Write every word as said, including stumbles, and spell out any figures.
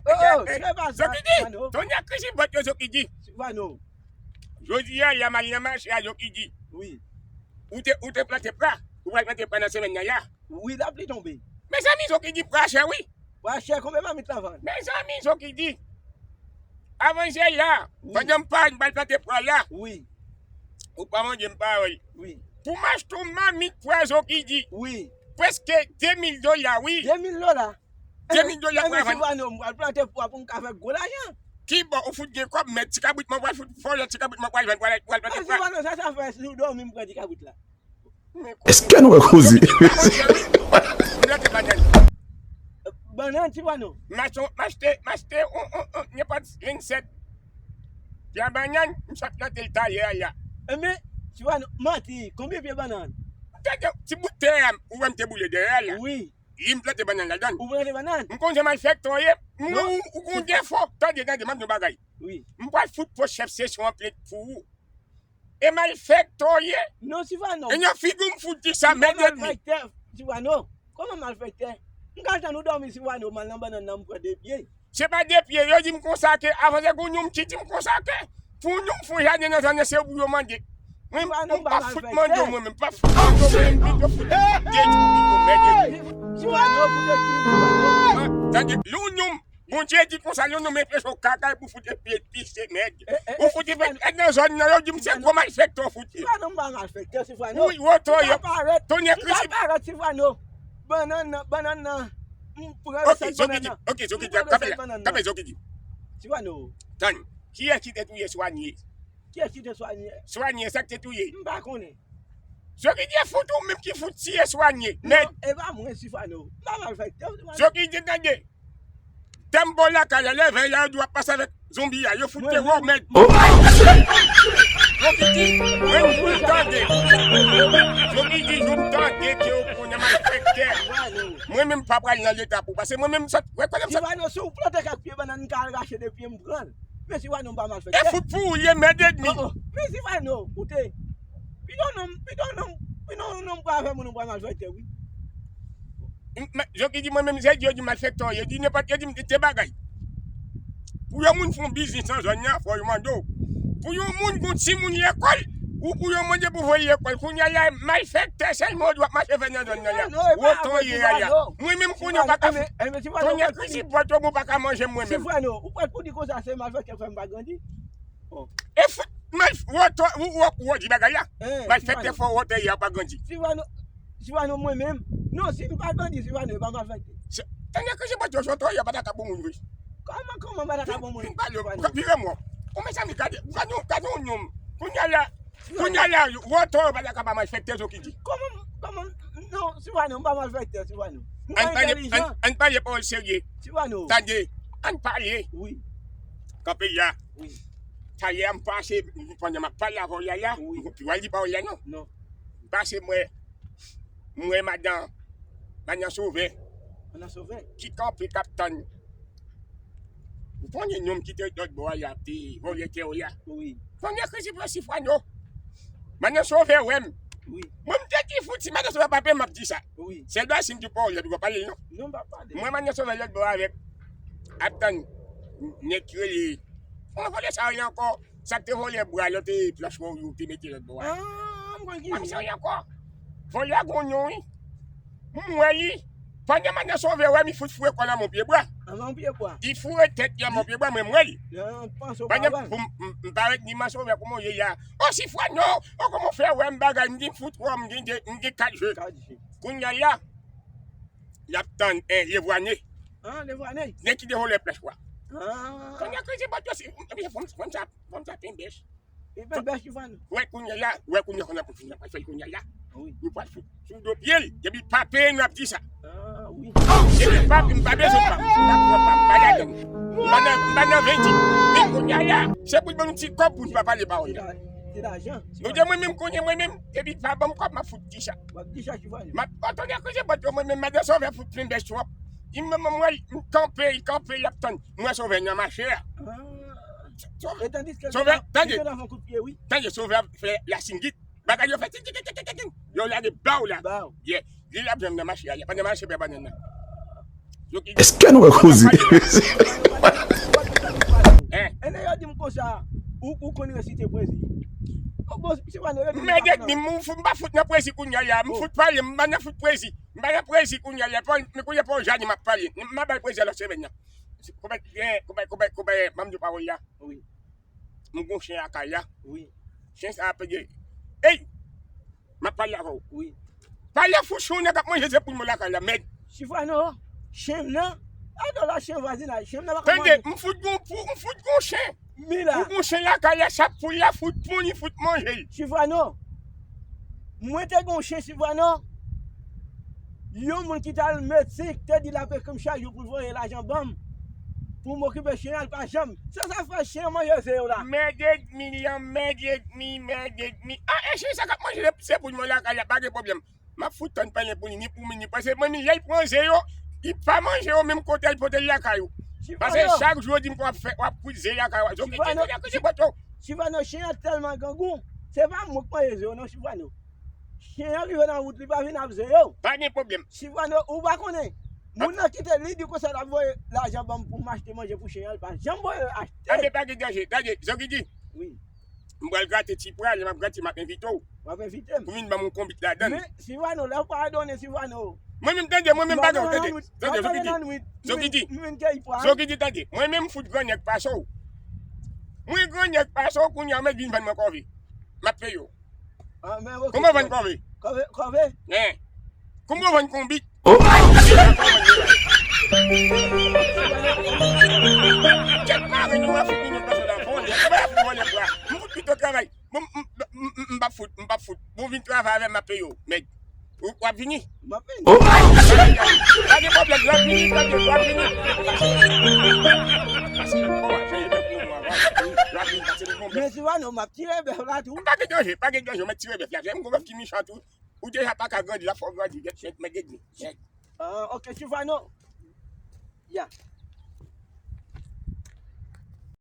Oh, oh, se pa sa, Sifano. Tonye Krisibòt yo, Zokidi. Sifano. Jodi a, y a mal nan mache a, Zokidi. Wi. Ou te, ou te plante pra. Ou pral plante pra nan semèn nan la. Wi, lapli tonbe. Mezanmi, Zokidi, pra chè, wi. Pra chè, konbyen mamit la vann? Mezanmi, Zokidi. Avanjè la, wi, pandan m pa, m pral plante pra la. Wi. Ou pa mande m pawòl. Wi. Pou m achte yon mamit pra, Zokidi. Wi. Prèske de mil dola, wi. De mil dola? De mil dola pou vann. Sifano, m pral plante pra pou m ka fè gwo lajan. Kibò ou fout gen kòb, mèt, ti kabrit mwen pral fout fò, ti kabrit mwen pral vann, pral, pral plante pra. Sifano, sa, sa fè si w dòmi, m pran ti kabrit la. Èske nou wè koze? Bannann, Sifano. M achte, m achte, m achte yon, yon, yon, nenpòt vennsèt pye bannann, m sot plante l talè a la. Enben, Sifano, manti, konbyen pye bannann? Tande, ti bout tè a, ou wè m te boule dèyè a la. Wi. Li m plante bannann ladann. Ou plante bannann? M konn jan malfektè w ye. M, ou, ou gon defo. Tande, tande, m ap di yon bagay. Wi. M pral fout pwosè chèf seksyon an plent pou ou. E malfektè w ye. Non, Sifano. E nan figi w m fout di sa, mèt ènmi. Sifano. Kòman malfektè? M ka tann ou dòmi, Sifano, m al nan bannann nan, m pran de pye. Se pa de pye, yo di m konsa ke, avan se gon nonm ki di m konsa ke, pou yon nonm fè yon jaden nan jaden, se pou yo mande. Mwen, m pa fout mande w, mwen menm, m pa fout mande w, mwen menm, pito fout detwi w, pito mèt ènmi. Sifano, pou detwi, Sifano. Tande, yon nonm Bondye di konsa, yon nonm enpeche w kaka pou fout epi pise nèg. Ou fout epi nèg nan zòn nan, yo di m se gwo malfektè w fout ye. Sifano, m pa malfektè, Sifano. Wi, woto yo. Tonye Krisibòt. Sifano. Bannann nan, bannann nan. M pran resèt bannann nan. Ok, Zokidi, ok, Zokidi, kanpe la, kanpe Zokidi. Sifano. Tann, kiyès ki te touye Swanye? Kiyès ki te Swanye? Swanye, sa k te touye? M pa konnen. Zokidi, e fout ou menm ki fout tiye Swanye. Mèd. Non, e pa mwen, Sifano. M pa malfektè, Sifano. Zokidi, tande. Tanbò lakay la, lè vèy la, yo di w ap pase avèk zonbi a, yo fout te wè w, mèd. Zokidi, mwen m fout tande. Zokidi, jou m tande ke w konnen malfektè. Mwen menm pa pral nan leta pou, paske mwen menm sot, wè konnen m sot. Sifano, si w plante kèk pye bannann, m ka al rache de pye, m pran l. Men Sifano, m pa malfektè. E fout pou ou ye, mèd ènmi. Oh, oh. Men Sifano, koute. Pito non, pito non, pito non, non, m pa fè moun, m pa malfektè, wi. M, m, yo ki di mwen menm, se yo di malfektè, yo di nenpòt, yo di m de bagay. Pou yon moun fè yon biznis nan zòn nan, fò yo mande w. Pou yon moun gon timoun lekòl, ou pou yo mande pou voye lekòl. Kounye a la, malfektè sèlman w dwe ap mache fè nan zòn nan la. Wotan w ye a la. Mwen menm kounye a w pa ka fè. Tonye Krisibòt, ou pa ka manje m mwen menm. Sifano, ou prèt pou di konsa se malfektè k fè m pa grandi? E fout, mal, wotan, ou, ou, ou di bagay la. Malfektè fò wotan ye a pa grandi. Sifano, Sifano mwen menm. Non, si m pa grandi, Sifano, e pa malfektè. Tonye Krisibòt, yo wotan ye a pa ta ka bon moun vre. Kòman, kòman pa ta ka bon moun? Vin pale, vire m wè w. Ou mezanmi, gade, gade, gade yon nonm. Kounye a la, Kounye a la, wotan yo pa ta ka pa malfektè, Zokidi. Kòman, kòman, non, Sifano, m pa malfektè, Sifano. Ann pale, ann, ann pale pawòl serye. Sifano. Tande, ann pale. Wi. Kanpe la. Wi. Talè a m pase, pandan m ap pale avè w la, la, wi, m konn pi wè li pawòl la, non. Non. M pase, m wè, m wè madan, madan Sovè. Madan Sovè? Ki kanpe k ap tann. Ou konnen nonm ki te lòt bò a, y ap te vòlè tè w la. Wi. Konnen Krisibòt, Sifano. Madan Sovè wè m. Wi. Mwen, m te di fouti, Madan Sovè pa pè, m ap di sa. Wi. Sèl bagay, si m di w pawòl, lòt ou pa pale, non. Non, m pa pale. Mwen, Madan Sovè lòt bò avèk, ap tann nèg ki rele, kòman vòlè sa rele ankò? Sa k te vòlè bwa lòt, e, planch wè w yo te mete lòt bò a. Ah, m konn ki moun. Sa ankò. Vòlè a gon non, wi. M wè li. Pandan Madan Sovè wè m, li fout foure kò l anba yon pye bwa. Anba yon pye bwa. Li foure tèt li anba yon pye bwa, mwen m wè li. Pandan pou m, m, m parèt di Madan Sovè kòman w ye a. O Sifano, o kòman w fè wè m bagay, m di m fout wè w, m gen de, m gen kat je. Kat je. Kounye a la, l ap tann, eh, Levwane. Ah, Levwane. Nèg ki te vòlè planch bwa. Ah. Kounye a Krisibòt yo, si, fò m, fò m sa, fò m sa penbèch. Li pa bèch, Sifano. Wè kounye a la, wè kounye a, kounye a, kounye a, kounye a la. Wi. Nou pral fout sou do pye l, depi l pa peye, n ap di sa. Ah, wi. Depi l pa, m pa bezwen pa, m pa pran pa, m pa ladan. M pa nan, m pa nan venti. Men kounye a la, se pou l ban nou ti kòb pou n pa pale pawòl la. Se la-, se lajan. Nou di mwen menm kounye a, mwen menm, depi l pa ban m kòb, m ap fout di sa. W ap di sa, Sifano. M ap, o, tonye Krisibòt yo, mwen menm, Madan Sovè fout plen bèch twòp. Li menm, mwen, m kanpe, li kanpe, l ap tann. Mwen Sovè nan mache a. Ah. Sovè, Sovè, tande. Tande, Sovè ap fè lasingit. Bagay yo fè ti, ti, ti. Yo lage ba w la. Ba w. Yeah. Li l ap janm nan mache a, li ap nan mache pè bannann nan. Èske nou wè koze? E lè yo di m konsa, ou, ou konn resite pwezi. Bon, bon, Sivano, yo di m. Men, Dèdmi, m fout, m pa fout nan pwezi kounye a la. M fout pale, m pa nan fout pwezi. M pa nan pwezi kounye a la. Men kounye a pa yon jani m ap pale. M ap bay pwezi a lòt semèn nan. Konbyen, konbyen, konbyen, konbyen, ban m di pawòl la. Wi. M gon chen lakay la. Wi. Chen sa ap pede. Ey! M ap pale avè w. Wi. Pale fou chen w nan k ap manje se poul mwen lakay la, mèd. Sivano, chen m nan, atò la chen vwazinay, chen m nan pa ka manje. Tande, m fout gon pou, m fout gon chen. Mi la. Ou gon chen lakay la, chak poul la fout pon, li fout manje l. Sivano, mwen te gon chen Sivano. Yon moun ki t al Meksik te di l ap ekri m chak jou pou l voye lajan ban m. Pou m okipe chen an, l pa janm. Se sa k fè chen an manje ze yo la. Mèd èdmi, li an mèd èdmi, mèd èdmi. A, e chen sa k ap manje se poul mwen lakay la, pa gen pwoblèm. M ap fout tann panyen pou li, ni pou mwen, ni pou. Paske mwen menm, lè l pran ze yo, li pa manje yo menm kote l pote l lakay ou. Paske chak jou yo di m w ap fè, w ap kwit ze lakay ou. Sivano, chen an tèlman grangou. Se pa mwen k manje ze yo non, Sivano. Chen an rive nan wout, li pa vin ap ze yo. Pa gen pwoblèm. Sivano, ou pa konnen. Moun nan kite li di konsa l ap voye lajan ban m pou m achte manje pou chen an, li pa janm voye achte. Anben pa gen danje. Tande, Zogidi. Wi. M pral grate ti pwa, lè m ap grate, m ap envite w. W ap envite m. Pou vin ban m yon konbit ladan l. Men, Sivano, lè w pa adone, Sivano. Mwen menm, tande, mwen menm pa gen, tande, tande, Zogidi. Zogidi. Zogidi, tande. Mwen menm, m fout gran nèg pase w. Mwen gran nèg pase w, kounye a, mèt vin vann mwen kòve. M ap peye w. Kòman vann kòve? Kòve, kòve. Kòman vann konbit? Kèt mari nou ap fini pase la vòlè. Kòman ap vòlè bra? M fout pito travay. Bon, m p ap fout, m p ap fout. Bon, vin travay avè m, m ap peye w. Mèd. Ou w ap vini? M ap vini. Pa gen pwoblèm, l ap vini, tande, l ap vini. Pase nan kò a, jan e fè pou nou avan. L ap vini, pase nan kò a. Men Sivano, m ap tire bèf la tou. Pa gen danje, pa gen danje, w mèt tire bèf la. M gon bèf ki mechan tou. Ou deja pa ka grandi, l ap fè w grandi. Mèd, mèd, mèd, mèd. Ah, ok, Sivano. Ya.